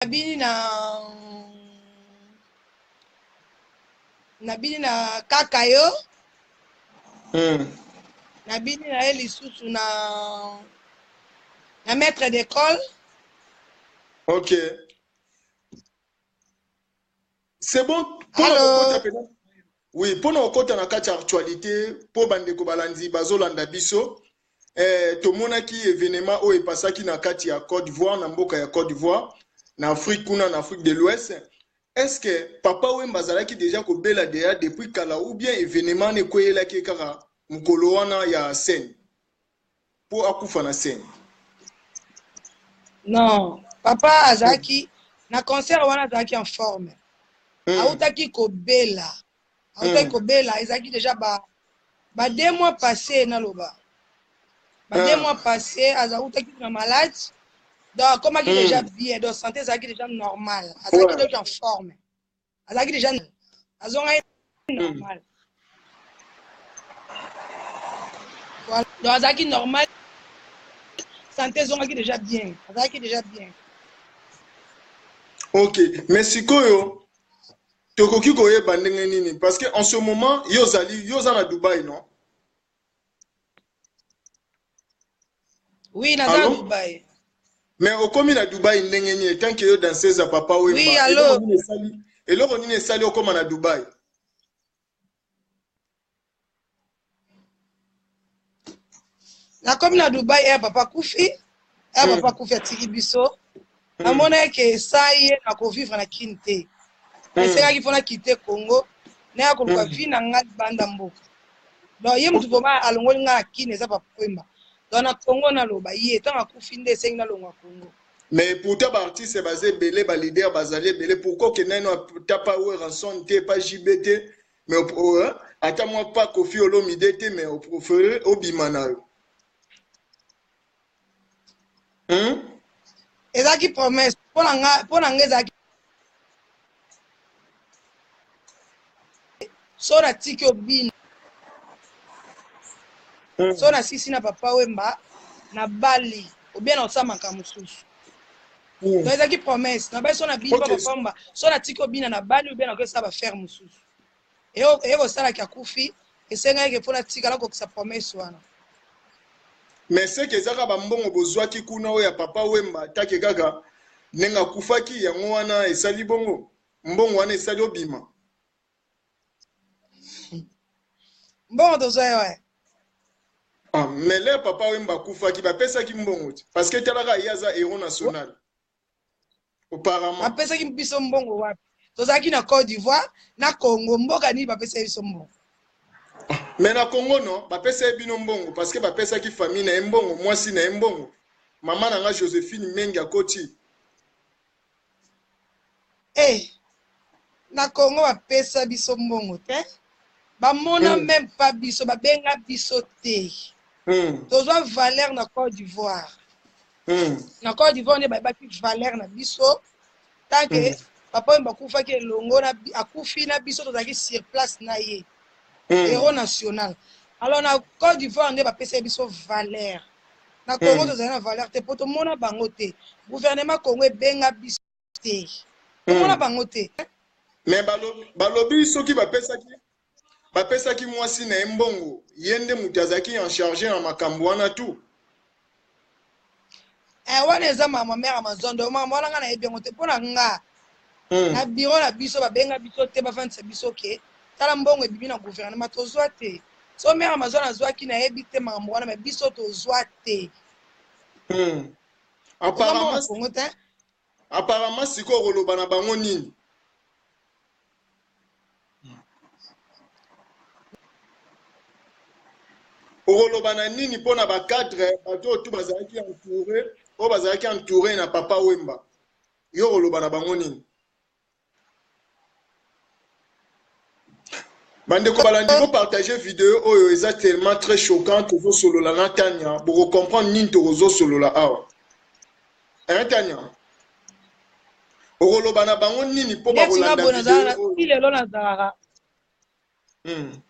Nabini na nabini na kaka yo. Nabini na ye lisusu na na maître d'école. Ok. C'est bon mpona kokota pena. Oui, mpona kokota na kati ya actualité mpo bandeko balandi bazolanda biso. Tomonaki événement oyo epasaki na kati ya Côte d'Ivoire, na mboka ya Côte d'Ivoire, na Afrique kuna, na Afrique de l'Ouest. Est-ce que Papa Wemba azalaki déjà kobela deya depuis kala ou bien événement wana ekweyelaki ye kaka mokolo wana ya scène mpo akufa na scène? Non, papa azalaki na concert wana, azalaki en forme. Autaki kobela, autaki kobela, ezalaki déjà ba 2 mois passé, naloba ba 2 mois passé, azautaki na malade, donc akomaki déjà bien, donc santé ezalaki déjà normal, azalaki donc en forme, azalaki déjà, azongaki normal. Voilà. Donc azalaki normal, santé ezongaki déjà bien, azalaki déjà bien. Ok, mais sikoyo tokoki koyeba ndenge nini? Parce que en ce moment yo ozali, yo oza na Dubai, non? Oui, naza na Allo? Dubai. Mais okomi na Dubai ndenge nini tant que yo danseuse ya Papa Wemba? Oui, allo? Eloko nini esali okóma na Dubai? Nakomi na Dubai ere papa akufi, ere papa akufi, atiki biso. Namona eke esai ye na kovivre na Kini te. Esengaki mpona quitter Congo, naya koluka vie na nga libanda mboka. Donc ye motu vraiment alongoli nga na Kini eza Papa Wemba. Donc na Congo, naloba ye ntango akufi nde esengi nalongwa Congo. Mais pourtant baartiste baza ebele, baleader bazali ebele. Pourquoi okende nano ata pa Werrason te, pa JB te, mais ata mwa pa Kofi Olomide te, mais opréféré obima na yo? Ezalaki promesse mpo na nga, ezalaki so natiki obina, so nasisi na Papa Wemba, nabali obia na kosala makambo mosusu. Donc ezalaki promesse nabali, so nabini pa Papa Wemba, so natiki obina, nabali obia, nakosala baaffaire mosusu. Eye kosalaki akufi, esengaki mpo natika nakokisa promesse wana. Mais seke ezaka bambongo bozwaki kuna oyo ya Papa Wemba, take kaka ndenge akufaki yango wana esali bongo, mbongo wana esali obima? Mbongo tozwa ye wa. Ah, mais le Papa Wemba akufaki, bapesaki mbongo te? Parce que talaka, ye aza héros national auparavant. Bapesaki biso mbongo wapi? Tozalaki na Côte d'Ivoire, na Congo, mboka nini bapesaki biso mbongo? Mais na Congo, non, bapesa ye bino mbongo parce que bapesaki famille na ye mbongo, mwasi na ye mbongo, mama na nga Joséphine Mengi akoti. Eh, na Congo bapesa biso mbongo te, bamona même pas biso, babenga biso te. Tozwa valeur na Côte d'Ivoire. Na Côte d'Ivoire nde bayebaki valeur na biso, tant que papa oyo bakufaki elongo, akufi na biso, tozalaki sur place na ye, héros national. Alors na Côte d'Ivoire nde bapesaki biso valeur. Na Congo tozali na valeur te mpo tomona bango te. Gouvernement Congo ebenga biso te, tomona bango te. Mais balobi soki bapesaki mwasi na ye mbongo, ye nde moto azalaki en charge na makambo wana tu. Eh, wana eza mama mare Amazon. Donc mama wana nga nayebi yango te. Mpo na nga, na bureau na biso babenga biso te, bafandisa biso ke tala mbongo ebimi na gouvernement, tozwa te. So mare Amazon azwaki, nayebi te makambo wana, mais biso tozwa te. Apparemment Kongo te. Apparemment sikoyo koloba na bango nini? Okoloba na nini mpona bacadre, bato oyo tu bazalaki entouré, oyo bazalaki entouré na Papa Wemba? Yo koloba na bango nini? Bandeko balandi, bopartage video oyo, eza tellement très choquant. Tozosolola na Tania, bokocomprendre nini tokozosolola awa. Hein, Tania, okoloba na bango nini mpo bakolanda video oyo? Ti lelo nazalaka,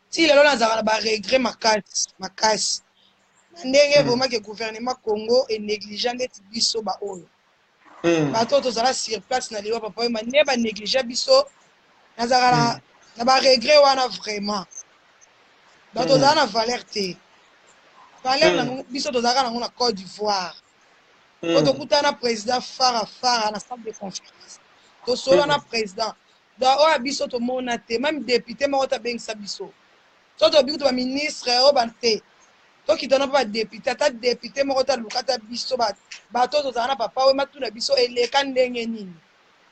ti lelo nazalaka na baregret makasi makasi na ndenge vraiment ke gouvernement Congo enéglige ndeti biso baoyo. Bato oyo tozala sur place na liwa Papa Wemba, nde banéglige biso. Nazalaka na baregret wana vraiment. Donc tozala na valeur te, valeur nango biso tozalaka nango na Côte d'Ivoire, po tokutana na président Fara Fara na salle de conférence, tosola na président. Donc oyo biso tomona te, même député moko tabengisa biso so tobi kutu baministre oyo ba te, tokitana mpo badéputé, ata député moko taluka ata biso. Bato oyo tozala na Papa Wemba, tuna biso eleka ndenge nini,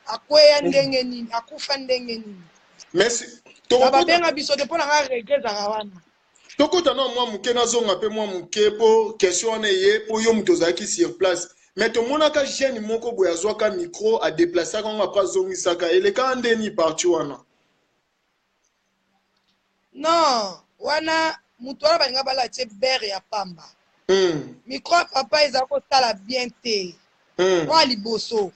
akweya ndenge nini, akufa ndenge nini. Merci. Babenga biso te. Mpo na nga, regret ezalaka wana. Tokota na mwa moke, nazonga mpe mwa moke mpo question wana eye, mpo yo moto ozalaki sur place. Mais tomonaka jeune moko boye azwaka micro, adéplasaka yango, après azongisaka. Elekaka ndeni parti wana? Non, wana moto wana balinga balatie bere ya pamba. Micro ya papa ezala kosala bien te. Oyo liboso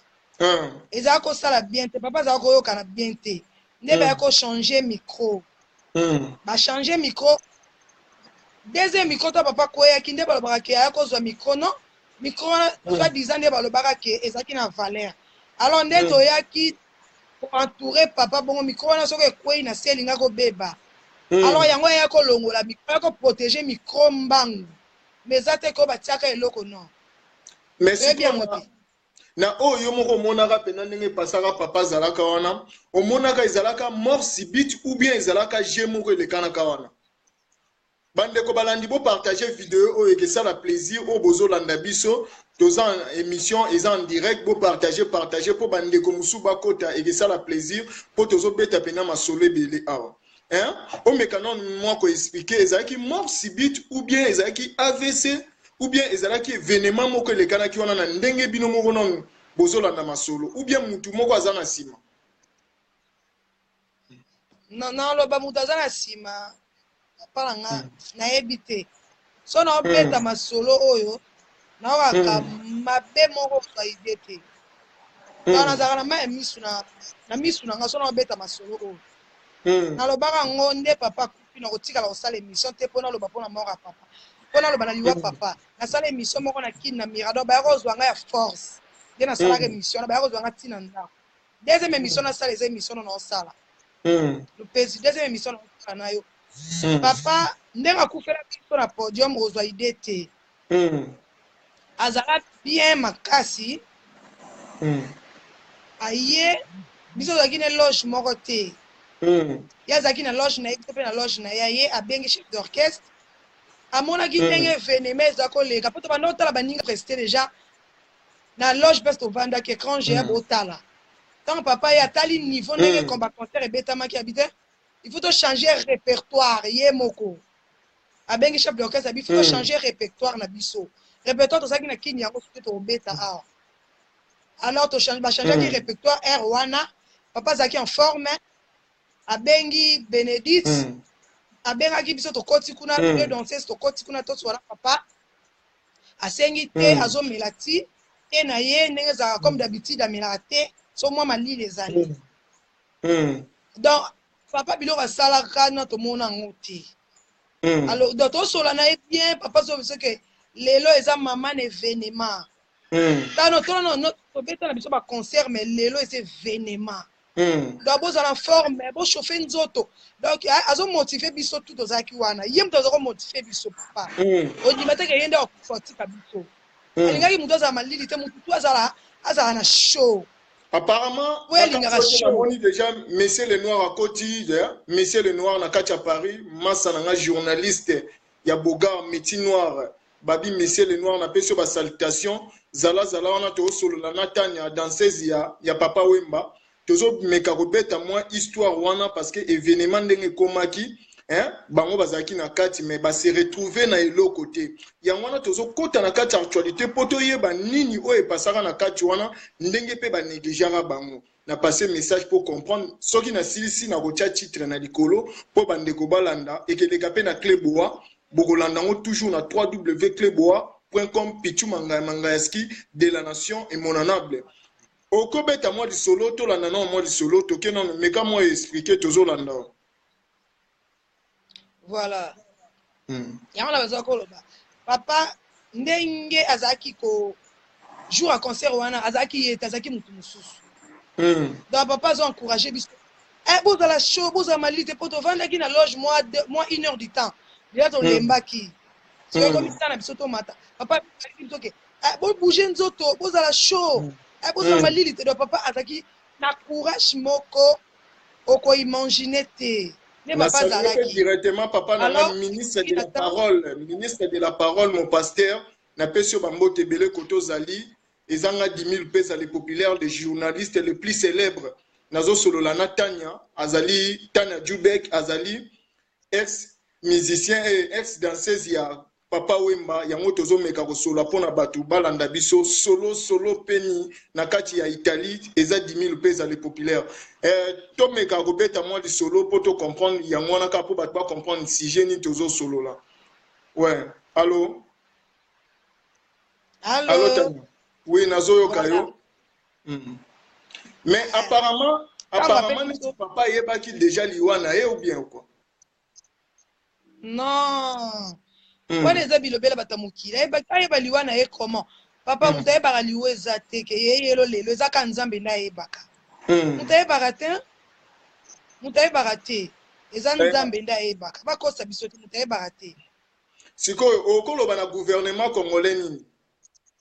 ezala kosala bien te, papa azala koyokana bien te, nde baya kochange micro. Bachange micro, deuxième micro to papa kweyaki, nde balobaka ke aya kozwa micro. Non, micro wana, soit disant nde balobaka ke ezalaki na valeur. Alors nde toyaki koentoure papa bongo, micro wana soki ekwei na se, elinga kobeba. Alors yango aya kolongola micro, aya koprotege micro mbangu, mais eza te ko batiaka eloko, non. Oyebi yango te. Na oyo yo moko omonaka mpena ndenge epasaka, papa azalaka wana, omonaka ezalaka mort subite ou bien ezalaka jeu moko elekanaka wana? Bandeko balandi, bopartage video oyo, ekesala plaisir. Oyo bozolanda biso, toza émission eza en direct. Bopartage, partage mpo bandeko mosusu bakota, ekesala plaisir, mpo tozobeta mpena masolo ebele awa, hein? Omeka nano mwa koexpliquer, ezalaki mort subite ou bien ezalaki AVC ou bien ezalaki événement moko elekanaki wana, na ndenge bino moko nanu bozolanda masolo, ou bien mutu moko aza na nsima? Naloba moto aza na nsima, papa na nga, nayebi te. So naobeta masolo oyo, naokaka mabe moko, kozwa idée te. Donc nazalaka na mai ya misu na misu na nga. So naobeta masolo oyo, nalobaka yango nde papa akufi, na kotikala kosala émission te mpo naloba mpona mort ya papa, mpo naloba na liwa papa. Nasala émission moko na Kini, na Mirador, baya kozwa nga ya force nde nasalaka émission na baya kozwa nga ntina ndako. Deuxième émission nasala eza émission no naosala lopesi, deuxième émission naosala na yo. Papa ndenge akufela biso na podium, ozwa idée te. Azala bien makasi. Aye, biso ozalaki na loge moko te. Ye azalaki na loge na ye, biso mpe na loge na ye. Aye, abengi chef d'orchestre, amonaki ndenge événement eza koleka, mpo tobanda otala baninga preste déjà na loge place tovandaki, écran géant. Botala ntango papa ye atali niveau ndenge combat concert ebetamaki, abi te, il faut tochanger répertoire. Ye moko abengi chef d'orchestre, abi il faut tochanger répertoire na biso, répertoire tozalaki na Kini, yango soki tokobeta awa. Alors bachangeaki répertoire aire wana. Papa azalaki en forme, abengi Bénédicte, abengaki biso, tokoti kuna, deux danseuse, tokoti kuna, toswana. Papa asengi te, azomela ti te na ye ndenge ezalaka, comme d'habitude amelaka te so mwa malili ezali. Donc papa, biloko asalaka na tomona yango te. Alors donc tosola na ye bien. Papa so biso ke lelo eza mama na événement. Tano tona tobeta na biso baconcert, mais lelo eza événement. Donc bozala forme, bochauffe nzoto. Donc azomotive biso tu tozalaki wana, ye moto aza komotive biso. Papa, ondima teke ye nde akufa atika biso. Alingaki moto azala malili te, motu tu azala na show. Apparemment oyo alingaka show. Namoni déjà Monsieur le Noir akoti, Monsieur le Noir na kati ya Paris, masa na nga, journaliste ya Bogar Métis Noir, babi Monsieur le Noir, napesi yo basalutation. Zala zala wana, tozosolola na Tania, danseuse ya Papa Wemba. Tozomeka kobeta mwa histoire wana parce que événement ndenge ekomaki, hein, bango bazalaki na kati, mais base retrouve na eloko te. Yango wana tozokɔta na kati ya actualité mpo toyeba nini oyo epasaka na kati wana, ndenge mpe banégligeaka bango. Na passe message mpo comprendre. Soki nasilisi, nakotia titre na likolo mpo bandeko balanda. Ekeleka mpe na Cleboa, bokolanda yango toujours na www cleboa.com. Pichu Mangaya Mangayaski de la nation emonanable, okobeta mwa lisolo, tolanda nano mwa lisolo, toke nano, meka mwa explique, tozolanda. Voilà. Yango na baza koloba, papa ndenge azalaki ko Jour ya concert wana azalaki ye te, azalaki motu mosusu. Donc papa azo encourage biso, eh, bozala chaud, bozala malili te, mpo tovandaki na loge moi une heure du temps deja, tolembaki. Soki ekomi na biso tomata, papa aliki biso ke eh, bobouge nzoto, bozala chaud, eh, bozala malili te. Donc papa azalaki na courage moko okoimagine te nde papa azalaki. Directement papa na nga, ministre de la parole, ministre de la parole, mon pasteur, napesi yo bambote ebele kote ozali. Ezanga 10 000 mpe ezali populaire, le journaliste le plus célèbre. Nazosolola na Tania, azali Tania Jubek, azali ex musicien et ex danseuse ya Papa Wemba. Yango tozomeka kosolola mpona bato balanda biso solo solo peni na kati ya Italie. Eza 10 000 mpe ezali populaire. Tomeka kobeta mwa lisolo mpo tocomprendre yango wana kaka, mpo bato bacomprendre sujet nini tozosolola. Ouais, allo? Allo? Allo Tania, oui, nazoyoka yo. Mais apparemment neti papa ayebaki déjà liwa na ye ou bien quoi? Non, wana eza bilobela bato ya mokili. Ayeba liwa na ye comment? Papa, moto ayebaka liwa eza te ke ye yelo lelo, eza ka Nzambe nde ayebaka. Moto ayebaka te, moto ayebaka te, eza Nzambe nde ayebaka. Bakosa biso te, moto ayebaka te. Sikoyo okoloba na gouvernement congolais nini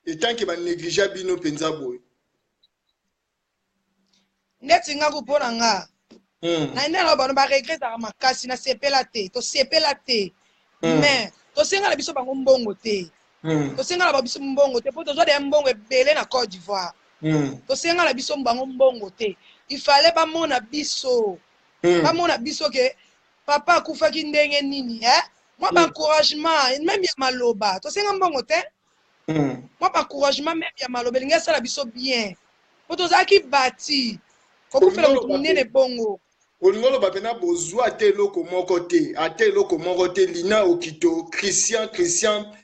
etanke banéglige bino mpenza boye? Ndeti nga ku, mpo na nga, na nde na bano baregretaka makasi. Nasepela te, tosepela te, mais tosenga na biso bango mbongo te. Tosenga na biso mbongo te mpo tozwa deya mbongo ebele na Côte d'Ivoire. Tosenga na biso bango mbongo te. Il fallait bamona biso, bamona biso ke papa akufaki ndenge nini, eh? Mwa baencouragement même ya maloba, tosenga mbongo te. Mwa baencouragement même ya maloba elingi esala biso bien, mpo tozalaki bati kokufela motu monene bongo. Olingi oloba mpena bozwa ata eloko moko te, ata eloko moko te? Lina Okito, Christian, Christian,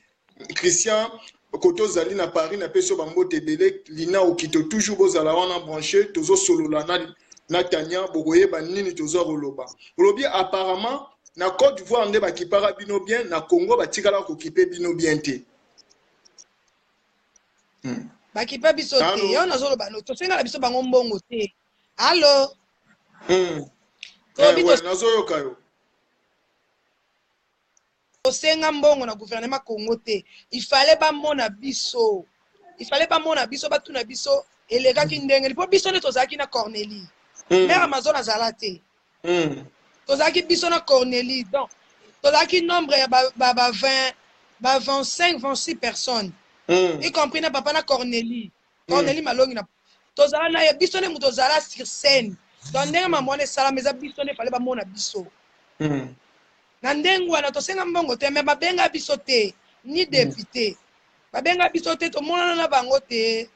Christian, kote ozali na Paris, napesi yo bambote ebele. Lina Okito, toujours bozala wana branché. Tozosolola na Tania, bokoyeba nini toza koloba. Olobi apparemment na Côte d'Ivoire nde bakipaka bino bien, na Congo batikala kokipe bino bien te. Bakipa biso te, yo nazoloba no, tosenga na biso bango mbongo te. Allo? Eh, ouais, nazoyoka yo. Tosenga mbongo na gouvernement Congo te. Il fallait bamona biso, il fallait bamona biso, batuna biso elekaki ndenge, mpo biso nde tozalaki na Cornélie. Mare Amazon azala te. Tozalaki biso na Cornélie, donc tozalaki nombre ya ba 20, ba 25, 26 personnes, y compris na papa na Cornélie, Cornélie Malongi. Na tozala na ye, biso nde moto ozala sur scène. Donc ndenge mama wana esalama, eza biso nde fallait bamona biso. Na ndenge wana tosenga mbongo te, mais babenga biso te, ni député babenga biso te, tomonana na bango te.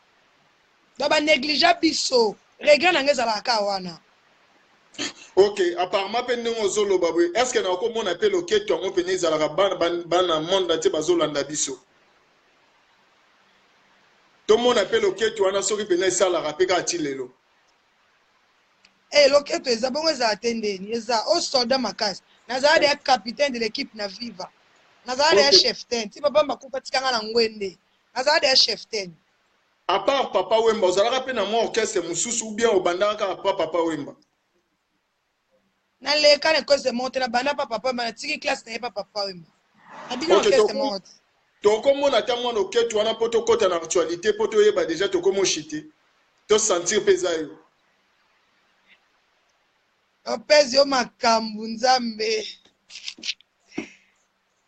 Donc banéglige biso, regret na nga ezalaka kaka wana. Ok, apparemment mpe ndenge ozoloba boye, est ce que nakomona mpe loketo yango mpena ezalaka bana monde te bazolanda biso, tomona mpe loketo wana soki mpena esalaka mpe kaka ti lelo? Eh, loketo eza bongo, ezala te ndeni eza o soldat makasi. Nazala deya capitaine de l'équipe na Viva, nazala deya chef ten ti papa makufa tikanga na ngwende, nazala deya chef ten. À part Papa Wemba, ozalaka mpe na mwa orchestre mosusu ou bien obandaka kaka pa Papa Wemba? Naleka na orchestre moko te. Nabanda pa Papa Wemba, natiki classe na ye pa Papa Wemba, nabimi orchestre moko te. Tokomona ata mwana oketu wana mpo tokɔta na actualité, mpo toyeba déjà tokomoshi te, tosentir mpe eza yo. Opesi yo makambo, Nzambe.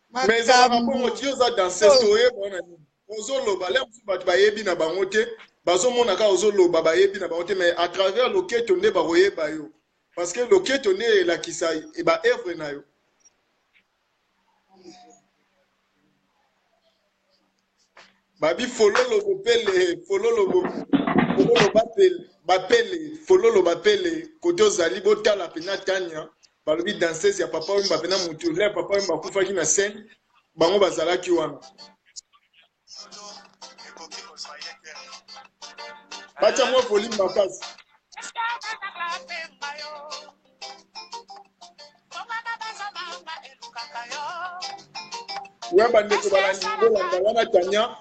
Mais ezalaka bongo ti oza danseuse, toyeba wana nini ozoloba. Le mosusu bato bayebi na bango te, bazomona kaka ozoloba, bayebi na bango te. Mais à travers loketo nde bakoyeba yo, parce que loketo nde elakisa baœuvre na yo. Babi fololo bopele, fololo, fololo bapele, bapele fololo bapele. Kote ozali, botala mpena Tania, balobi danseuse ya Papa Wemba mpena motu le Papa Wemba akufaki na scène, bango bazalaki wana. Batya mwa volume makasi. We bandeko balandi, bolanda wana Tania.